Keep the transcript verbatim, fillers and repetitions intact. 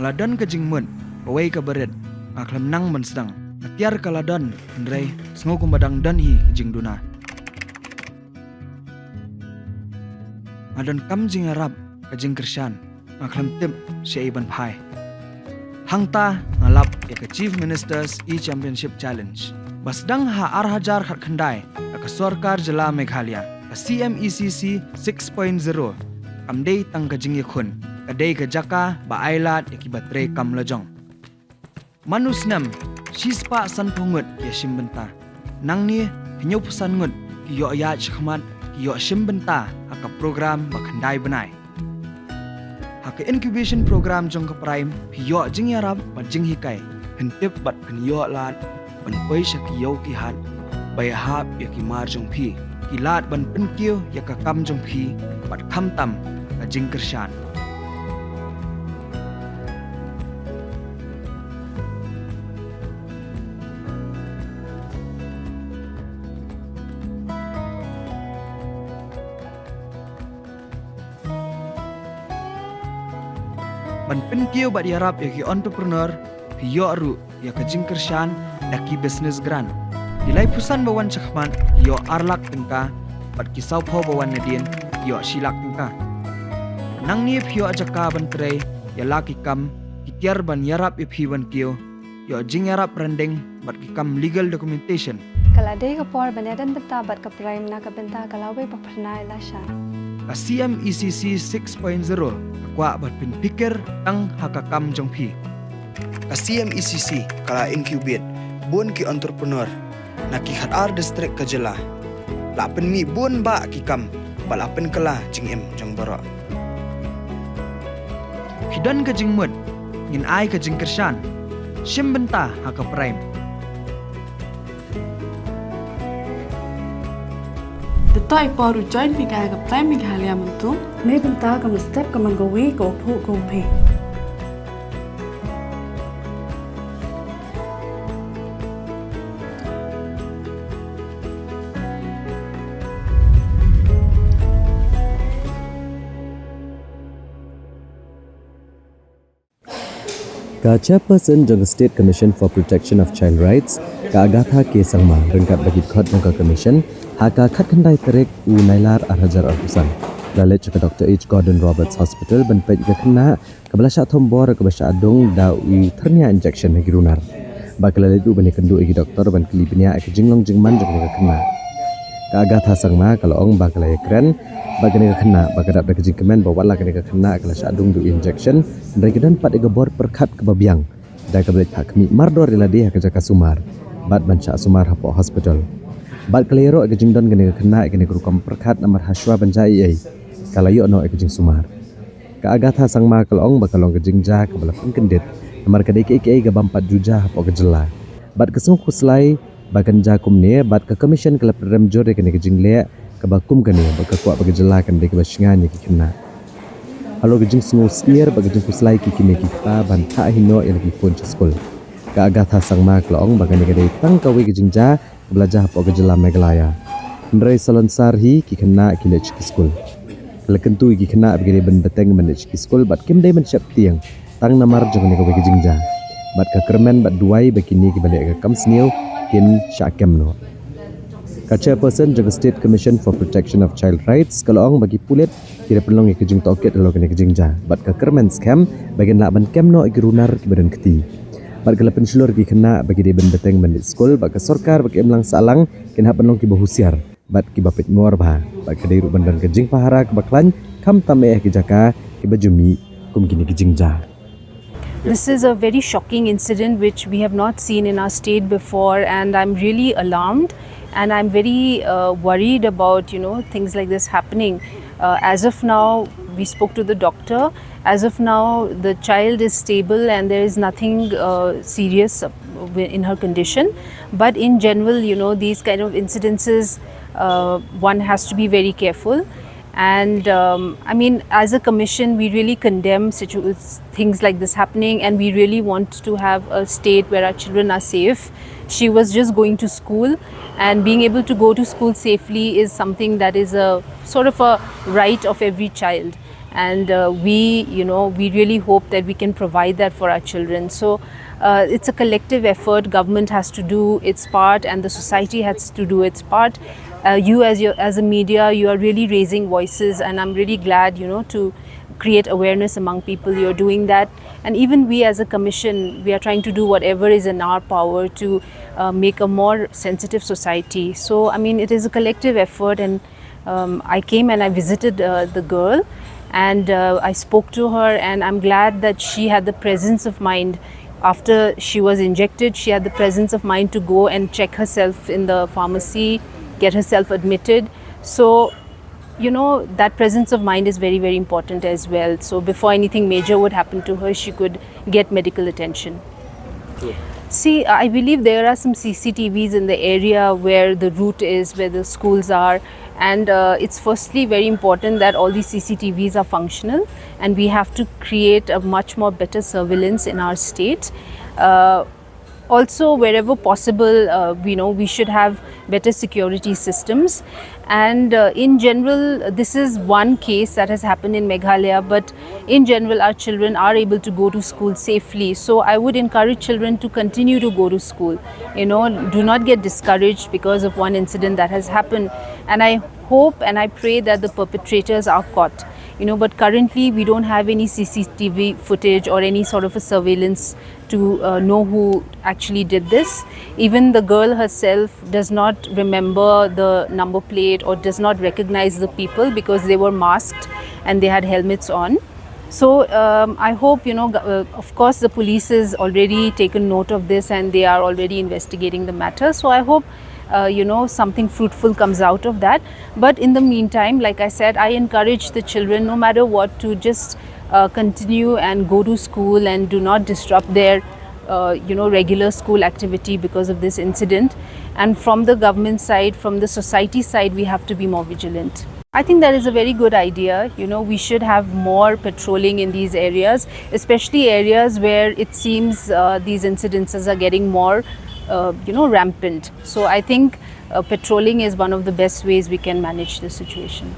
La don ka jingmut, kawei ka barit, nga khlem nang ban sdang. Ka tiar ka la don, hynrei, sngew kumba dang don hi ka jingduna. Nga don kam jingïarap, ka jingkyrshan, nga khlem tip, shaei ban phai. Hangta, nga lap, ïa ka Chief Minister's E-Championship Challenge. Ba sdang ha ar hajar khatkhyndai, da ka sorkar jylla Meghalaya, ka C M E C C six point zero. Kam dei tang ka jingïakhun, ka dei ka jaka, ba ai lad, ïa kiba trei kam lajong. Man u snem, shispah sanphew ngut ki ïashim bynta. Nangne, hynñiewphew san ngut, ki ïoh ïaid shakhmat, ki ïoh shim bynta, ha ka program ba khyndai bnai. Ha ka incubation program jong ka PRIME, phi ïoh jingïarap bad jinghikai, pyntip bad pynïoh lad, ban poi sha ki ïew ki hat, ba ïahap ïa ki mar jong phi, ki lad ban pynkiew ïa ka kam jong phi, bad khamtam, ka jingkyrshan. Ban pynkiew bad ïarap ïa ki entrepreneur, phi ïoh ruh ïa ka jingkyrshan da ki business grant. Ki laiphew san ba wan shakhmat, ïoh ar lak tyngka, bad ki sawphew ba wan nadien, ïoh shi lak tyngka. Nangne phi ïoh jaka ban trei, ïa la ki kam, ki tiar ban ïarap ïa phi ban kiew, ïoh jingïarap randing, bad ki kam legal documentation. Ka la dei ka por ban ïadon bynta bad ka PRIME na ka bynta ka lawei ba phyrnai lashai. Ka C M E C C six point zero, ka kwah ban pynphikir tang ha ka kam jong phi. Ka C M E C C, ka la incubate, bun ki entrepreneur, na ki khatar district ka jylla. La pynmih bun bah ki kam, bad la pynkylla jingim jong baroh. Phi don ka jingmut, ngin ai ka jingkyrshan. Shim bynta ha ka PRIME. Te to i por u join phi ka ha ka PRIME Meghalaya mynta. Nei bynta ka mynstep ka man kawei ka u phuh ka u phi. Ka Chairperson jong ka State Commission for Protection of Child Rights, ka Agatha K Sangma, ryngkat bad ki dkhot jong ka Commission, ha ka khatkhyndai tarik u Nailar ar hajar arphew san, la leit sha ka Doctor H Gordon Roberts Hospital ban peit ïa ka khynnah kaba la shah thombor, kaba shah dung da u tyrnia injection ha ki runar. Bad ka la leit ruh ban ïakynduh ïa ki doktor ban kylli bniah ïa ka jinglong jingman jong kane ka khynnah. Ka Agatha Sangma ka la ong ba ka la ïakren bad kane ka khynnah, ba ka dap da ka jingkmen ba wat la kane ka khynnah ka la shah dung da u injection, hynrei ka don pat ïa ka bor pyrkhat kaba biang, da kaba leit phah khmih mardor ïa lade ha ka jaka sumar, bad ban shah sumar hapoh hospital. Bad ka la ïaroh ïa ka jingdon kane ka khynnah ïa kane ka rukom pyrkhat namar hashwa ban jia ei ei, ka la ïoh noh ïa ka jingsumar. Ka Agatha Sangma ka la ong ba ka long ka jingjia kaba la pynkyndit, namar ka dei kaei kaei ka bym pat ju jia hapoh ka jylla. Bad ka sngew khuslai ba kan jia kumne, bad ka Commission ka la pynrem jur ïa kane ka jingleh kaba kum kane, bad ka kwah ba ka jylla kan dei kaba shngaiñ ïa ki khynnah. Halor ka jingsngew syiar bad ka jingkhuslai ki kmie ki kpa ban phah hi noh ïa la ki khun sha skul. Ka Agatha Sangma ka la ong ba kane ka dei tang kawei ka jingjia kaba la jia hapoh ka jylla Meghalaya. Hynrei salonsar hi ki khynnah ki leit sha ki skul. Ka la kyntu ïa ki khynnah ba ki dei ban bteng ban leit sha ki skul bad kim dei ban sheptieng tang namar jong kane kawei ka jingjia. Bad ka kyrmen bad duwai ba kine kiba leh ka kam sniew kin shah kem noh. Ka Chairperson jong ka State Commission for Protection of Child Rights ka la ong ba ki pulit ki da pynlong ïa ka jingtohkit halor kane ka jingjia. Bad ka kyrmen skhem ba kin lah ban kem noh ïa ki runar kiba don kti. Bad ka la pynshlur ïa ki khynnah ba ki dei ban bteng ban leit skul, bad ka sorkar bad ka imlang sahlang kin hap ban long kiba husiar bad kiba peit ngor bha. Bad ka dei ruh ban don ka jingpahara kaba khlaiñ, khamtam eh ha ki jaka kiba ju mih kum kine ki jingjia. This is a very shocking incident which we have not seen in our state before, and I'm really alarmed, and I'm very, uh, worried about, you know, things like this happening. Uh, as of now, we spoke to the doctor. As of now, the child is stable and there is nothing, uh, serious, uh, in her condition. But in general, you know, these kind of incidences, uh, one has to be very careful. And, um, I mean, as a commission, we really condemn situ- things like this happening, and we really want to have a state where our children are safe. She was just going to school, and being able to go to school safely is something that is a sort of a right of every child. And uh, we, you know, we really hope that we can provide that for our children. So uh, it's a collective effort. Government has to do its part, and the society has to do its part. Uh, you, as your, as a media, you are really raising voices, and I'm really glad, you know, to create awareness among people. You're doing that, and even we as a commission, we are trying to do whatever is in our power to uh, make a more sensitive society. So, I mean, it is a collective effort, and um, I came and I visited uh, the girl, and uh, I spoke to her, and I'm glad that she had the presence of mind. After she was injected, she had the presence of mind to go and check herself in the pharmacy, get herself admitted. So, you know, that presence of mind is very, very important as well. So before anything major would happen to her, she could get medical attention. See, I believe there are some C C T Vs in the area where the route is, where the schools are, and uh, it's firstly very important that all these C C T Vs are functional, and we have to create a much more better surveillance in our state. Uh, also, wherever possible, uh, you know, we should have better security systems. And uh, in general, this is one case that has happened in Meghalaya, but in general, our children are able to go to school safely. So I would encourage children to continue to go to school. You know, do not get discouraged because of one incident that has happened. And I hope and I pray that the perpetrators are caught. You know, but currently we don't have any C C T V footage or any sort of a surveillance to uh, know who actually did this. Even the girl herself does not remember the number plate or does not recognize the people because they were masked and they had helmets on. So um, I hope, you know, uh, of course, the police has already taken note of this and they are already investigating the matter. So I hope, uh, you know, something fruitful comes out of that. But in the meantime, like I said, I encourage the children, no matter what, to just uh, continue and go to school and do not disrupt their, uh, you know, regular school activity because of this incident. And from the government side, from the society side, we have to be more vigilant. I think that is a very good idea. You know, we should have more patrolling in these areas, especially areas where it seems uh, these incidences are getting more, uh, you know, rampant. So I think uh, patrolling is one of the best ways we can manage the situation.